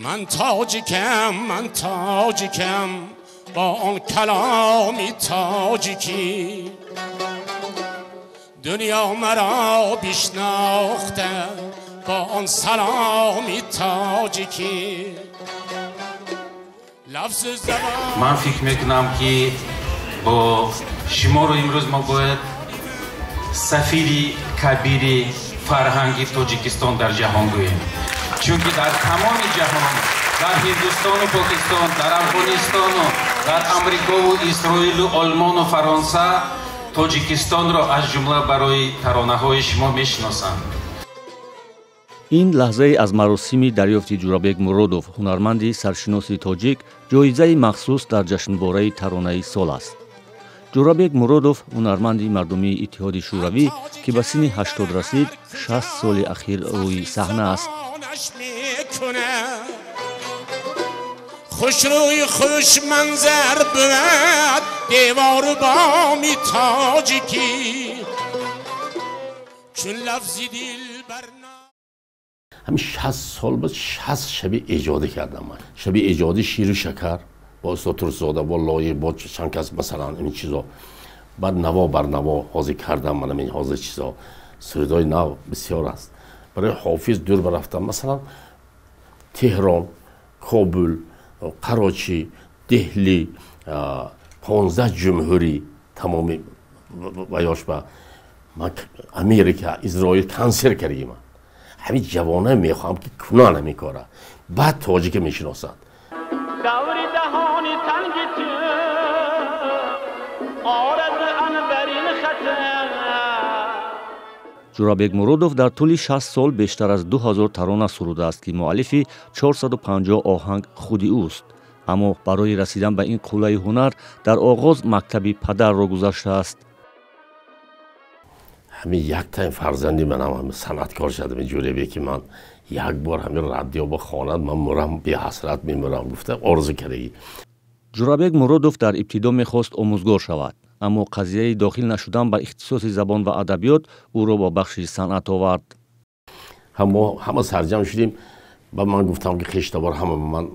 Ман тоҷикам, ман тоҷикам, бо он каломи тоҷикӣ. Дунё маро бишнохта бо он саломи тоҷикӣ. Лафзу забон. Ман фикр мекунам, ки бо шуморо имрӯз мо бояд сафири кабири фарҳанги Тоҷикистон дар ҷаҳон гӯем, чунки дар тамоми ҷаҳон, дар Ҳиндустону Покистон, дар Афғонистону дар Амрикову Исроилу Олмону Фаронса Тоҷикистонро аз ҷумла барои таронаҳои шумо мешиносанд. Ин лаҳзае аз маросими дарёфти Ҷурабек Муродов, ҳунарманди саршиноси тоҷик, ҷоизаи махсус дар ҷашнвораи таронаи сол аст. Ҷурабек Муродов, ҳунарманди мардумии Иттиҳоди Шӯравӣ, ки ба синни 80 расид, 60 соли ахир рӯи саҳна аст. Хушрӯи хушманзар буд девору боми тоҷикӣ, чун лафзи дил бар. Ҳамин 60 сол буд, 60 шаби эҷодӣ кардам ман. Шаби эҷодӣ ширу шакар бо устод Турсунзода, бо Лоиқ, бо чанд кас, масалан, ин чизо. Баъд наво бар наво ҳозир кардам ман ҳамин ҳозир чизо. Сурудҳои нав бисёр аст. Барои Ҳофиз дур барафтам, масалан, Теҳрон, Кобул, Қарочӣ, Деҳлӣ, 15 ҷумҳурӣ тамоми ваёш ба Америка, Изроил консерт кардагӣ ман. Ҳамин ҷавона мехоҳам, ки кунан ҳамин кора, баъд тоҷика мешиносад. Даври даҳони танги ту орад анбарин хата. Ҷурабек Муродов дар тӯли 60 сол бештар аз 2000 тарона сурудааст, ки муаллифи 450 оҳанг худи ӯст. Аммо барои расидан ба ин қуллаи ҳунар дар оғоз мактаби падарро гузаштааст. Ҳамин якта фарзанди манам ҳамин санъаткор шудам, Ҷурабеки ман як бор ҳамин радио бихонад, ман мурам, беҳасрат мемурам, гуфта орзу кардагӣ. Ҷурабек Муродов дар ибтидо мехост омӯзгор шавад, аммо қазияи дохил нашудан ба ихтисоси забон ва адабиёт ӯро ба бахши санъат овард. Мо ҳама сарҷам шудем ба ман гуфтам, ки хештабор ҳама ман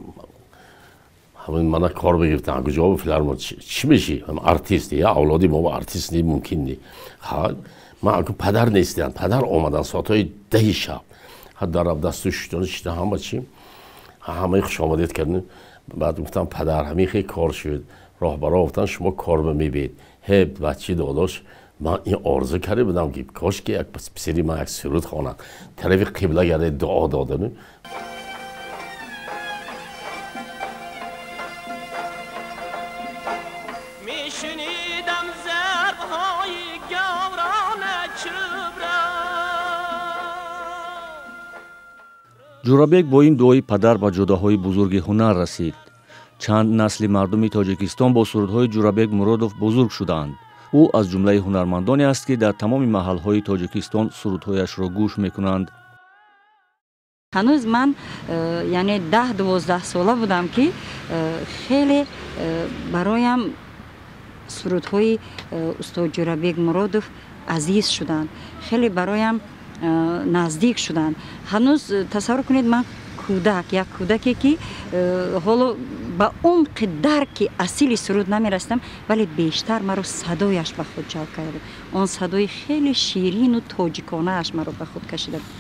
ҳамин мана кор бигирифтам. Куҷо филармо чӣ мешӣ? Артист я авлоди мо артист не, мумкин не. Ман аку падар нестиям. Падар омадан соатҳои 10-и шаб, ҳа дар дасту шуштону шида, ҳама чи ҳамаи хушомадед кардем. Баъд гуфтам: падар, ҳамин хел кор шуд. Роҳбаро гуфтан, шумо кор ба мебед. Ҳе, бачи додош, ман ин орзу карда будам, ки кош ки як писари ман як суруд хонад. Тарафи қибла гарда дуо додам. Мешунидам зарбҳои гаврона чӯбра. Ҷурабек бо ин дуои падар ба ҷодаҳои бузурги ҳунар расид. Чанд насли мардуми Тоҷикистон бо сурудҳои Ҷурабек Муродов бузург шуданд. Ӯ аз ҷумлаи ҳунармандоне аст, ки дар тамоми маҳалҳои Тоҷикистон сурудҳояшро гӯш мекунанд. Ҳанӯз ман яъне 10-12 сола будам, ки хеле бароям сурудҳои устод Ҷурабек Муродов азиз шуданд, хеле бароям наздик шуданд. Ҳанӯз тасаввур кунед, ман кӯдак, як кӯдаке, ки ҳоло ба умқи дарки асили суруд намерасидам, вале бештар маро садояш ба худ ҷалб карда. Он садои хеле ширину тоҷиконааш маро ба худ кашида буд.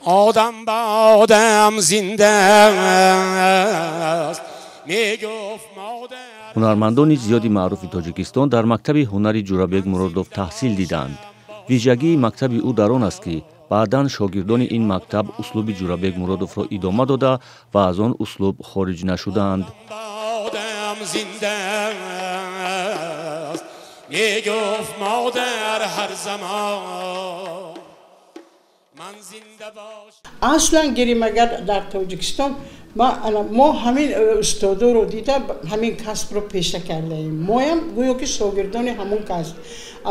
Одам ба одам зинда аст, мегуфт модар. Ҳунармандони зиёди маъруфи Тоҷикистон дар мактаби ҳунари Ҷурабек Муродов таҳсил диданд. Вижагии мактаби ӯ дар он аст, ки баъдан шогирдони ин мактаб услуби Ҷурабек Муродовро идома дода ва аз он услуб хориҷ нашудаанд. Одам зинда аст, мегуфт модар ҳар замон, ман зинда бош. Аслан гирим, агар дар Тоҷикистон мо ҳамин устодоро дида ҳамин касбро пеша кардаем. Моям гӯё ки шогирдони ҳамон касб,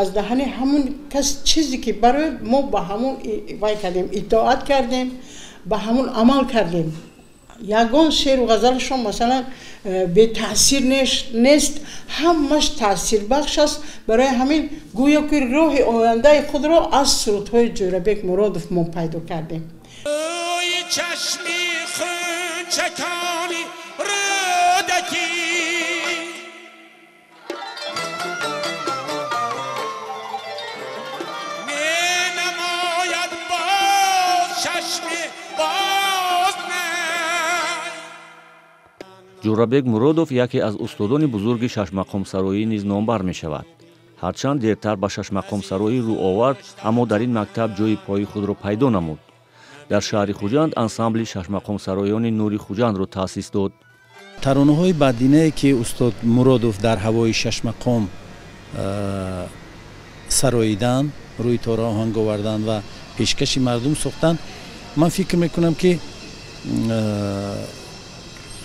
аз даҳани ҳамон кас чизе ки барои мо ба ҳамон вай кардем, итоат кардем, ба ҳамон амал кардем. Ягон шеъру ғазалашон масалан бетаъсир нест, ҳамаш таъсирбахш аст. Барои ҳамин гӯё ки роҳи ояндаи худро аз сурудҳои Ҷӯрабек Муродов мо пайдо кардем. Чашми хунчакони Рӯдакӣ менамояд боз чашми боз. Ҷӯрабек Муродов яке аз устодони бузурги шашмақомсароӣ низ номбар мешавад. Ҳарчанд дертар ба шашмақомсароӣ рӯ овард, аммо дар ин мактаб ҷойи пои худро пайдо намуд. Дар шаҳри Хуҷанд ансамбли шашмақомсароёни Нури Хуҷандро таъсис дод. Таронаҳои баъдинае ки устод Муродов дар ҳавои шашмақом сароиданд, рӯи тора оҳанг оварданд ва пешкаши мардум сохтанд, ман фикр мекунам ки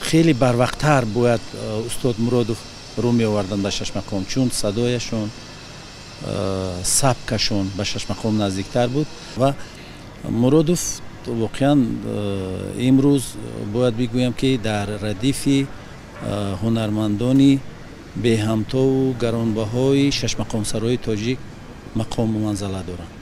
хеле барвақттар бояд устод Муродов рӯ меоварданд ба шашмақом, чун садояшон, сабкашон ба шашмақом наздиктар буд. Ва Муродов воқеан имрӯз бояд бигӯям ки дар радифи ҳунармандони беҳамтову гаронбаҳои шашмақомсарои тоҷик мақому манзала доранд.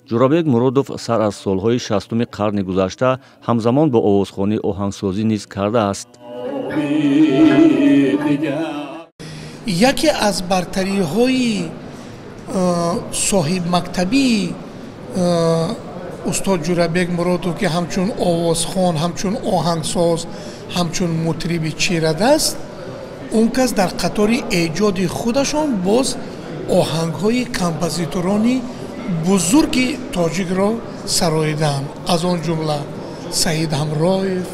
Ҷӯрабек Муродов сар аз солҳои 60-уми қарни гузашта ҳамзамон бо овозхонӣ оҳангсозӣ низ кардааст. Яке аз бартариҳои соҳибмактабии устод Ҷӯрабек Муродов, ки ҳамчун овозхон, ҳамчун оҳангсоз, ҳамчун мутриби чирадаст, он кас дар қатори эҷоди худашон боз оҳангҳои композиторони бузурги тоҷикро сароиданд, аз он ҷумла Саид Ҳамроев,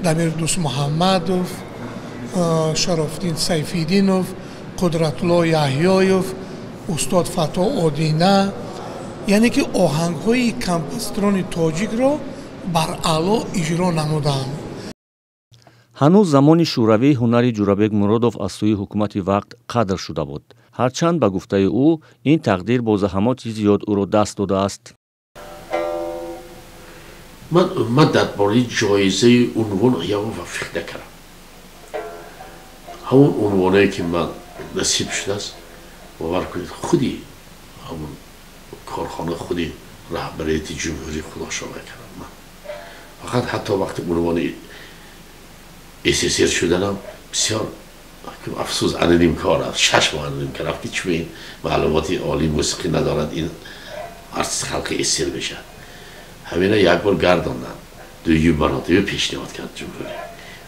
Дамир Дӯстмуҳаммадов, Шарофиддин Сайфиддинов, Қудратулло Яҳёев, устод Фатто Одина. Яъне ки оҳангҳои композиторони тоҷикро бар аъло иҷро намуданд. Ҳанӯз замони шӯравӣ ҳунари Ҷӯрабек Муродов аз сӯи ҳукумати вақт қадр шуда буд. Ҳарчанд ба гуфтаи ӯ ин тақдир бо заҳамоти зиёд ӯро даст додааст. Ман дар бораи ҷоизаи унвон ягон вақт фикр накардам. Ҳамон унвоное ки ман насиб шудааст, бовар кунед, худи ҳамон корхона, худи раҳбарияти ҷумҳурӣ худошо мекардам. Ман фақат ҳатто вақти унвони СССР шуданам бисёр афсӯс, анонимкор аст. 6 моҳ анонимкор рафт, ки чун ин маълумоти олии мусиқӣ надорад, ин артисти халқи СССР мешавад. Ҳамина як бор гардонданд, дуюм маротиба пешниҳод кард ҷумҳурӣ.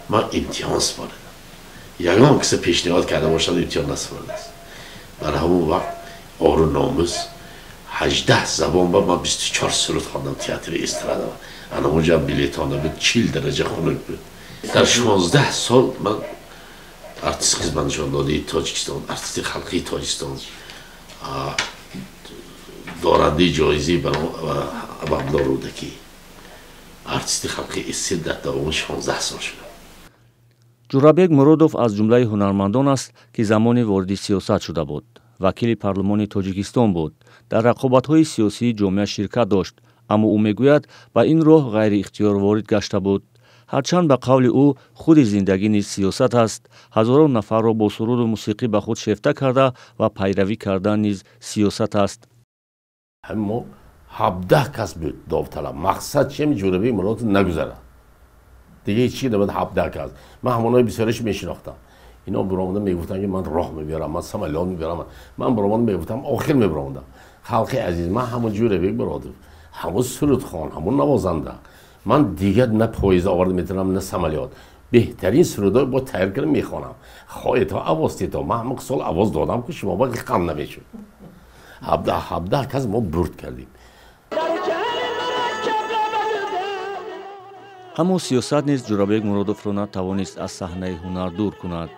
Ман имтиҳон супоридам. Ягон киса пешниҳод карда бошад, имтиҳон насупоридааст. Бар ҳамон вақт ору номус 18 забон ба ман 24 суруд хондам театри эстрада. Ана онҷа билетона буд, 40 дараҷа хунук буд. Дар 16 сол ман артист хизматнишондодаи Тоҷикистон, артисти халқии Тоҷикистон, дорандаи ҷоизаи Абдулло Рӯдакӣ, артисти халқи СССР дар давоми 16 сол шудам. Ҷӯрабек Муродов аз ҷумлаи ҳунармандон аст, ки замоне вориди сиёсат шуда буд. Вакили парлумони Тоҷикистон буд. Дар рақобатҳои сиёсии ҷомеа ширкат дошт, аммо ӯ мегӯяд ба ин роҳ ғайриихтиёр ворид гашта буд. Ҳарчанд ба қавли ӯ худи зиндагӣ низ сиёсат аст, ҳазорон нафарро бо суруду мусиқӣ ба худ шефта карда ва пайравӣ кардан низ сиёсат аст. Мо 17 кас буд довталаб. Мақсад чем Ҷӯрабек Муродов нагузарад. Дига ҳеҷ чи набуд, 17 кас. Ман ҳамонои бисёраш мешинохтам. Ино биромада мегуфтанд ки ман роҳ мебиёрам, ман самолёт мебиёрам. Ман биромада мегуфтам, охир мебиромадам. Халқи азиз, ман ҳамон Ҷӯрабек Муродов, ҳамон сурудхон, ҳамон навозанда. Ман дигар на поезд оварда метавонам, на самолёт. Беҳтарин сурудҳои бо тайёр карда мехонам. Хоҳед овоз тито. Ман ҳамон сол овоз додам, ки шумо ба қам намешуд. 17 кас мо бурд кардем. Аммо сиёсат низ Ҷӯрабек Муродовро натавонист аз саҳнаи ҳунар дур кунад.